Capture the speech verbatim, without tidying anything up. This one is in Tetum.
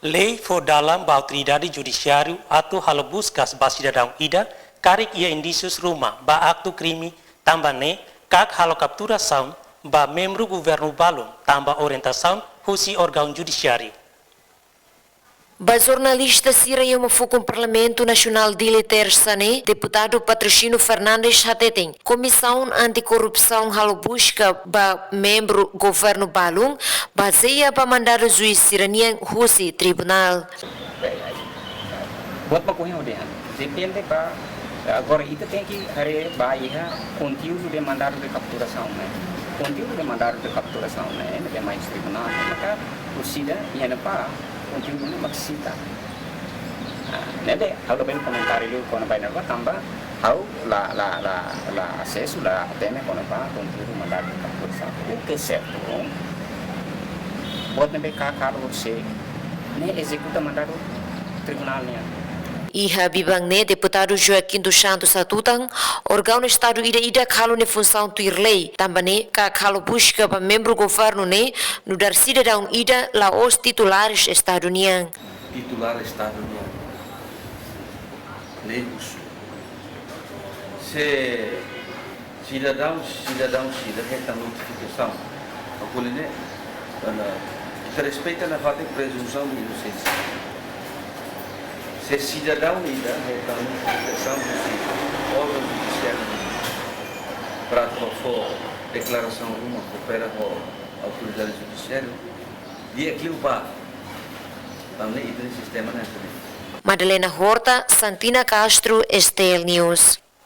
Lei fó dalan ba autoridade judisiáriu atu halo buskas ba sidadaun ida karik iha indísius ruma ba aktu krime, tanba ne'e KAK halo kapturasaun ba membru governu balun tanba orientasaun husi órgaun judisiáriu. Ba jornalista sira iha uma fukun Parlamentu Nasionál Dili, Tersa ne'e, Deputadu Patrocínio Fernandes hateten, Komisaun Anti-Korrupsaun halo buska ba membru governu balun, bazeia ba mandadu juís sira-nian husi tribunál. Buat baku yang udah, depende ba, agora ita tenke haree ba iha konteúdu de mandadu de kapturasaun ne'e. Konteúdu de mandadu de kapturasaun ne'e, ne'ebé mai husi tribunál, maka orsida iha ne'ebá konteúdu ne'e mak sita. Ah, ne'ebé, ha'u labele komentáriu liu kona-ba ne'ebá tanba ha'u la, la, la, la asesu, la temi kona-ba konteúdu mandadu de kapturasaun. O que é certo, buat ne'ebé KAK halo horisehik ne'e ezekuta mandadu tribunál nian. Iha biban ne'e Deputadu Joaquim dos Santos hatutan, órgaun Estadu ida-idak halo nia funsaun tuir lei, tanba ne'e KAK halo buska ba membru governu ne'e nu'udar sidadaun ida la'ós titulares Estadu nian. Titulár Estadu nian. Lei husu. Se sidadaun, sidadaun sira hetan notifikasaun, akolle ne'e, ita respeita nafatin presunsaun de inosénsia. Se sidadaun ida hetan notifikasaun husi órgaun judisiáriu para atu fó deklarasaun ruma koopera ho autoridade judisiária, di'ak liu ba, tanba ne'e ita-nia sistema ne'e hanesan ne'e. Madalena Horta, Santina Castro, S T L News.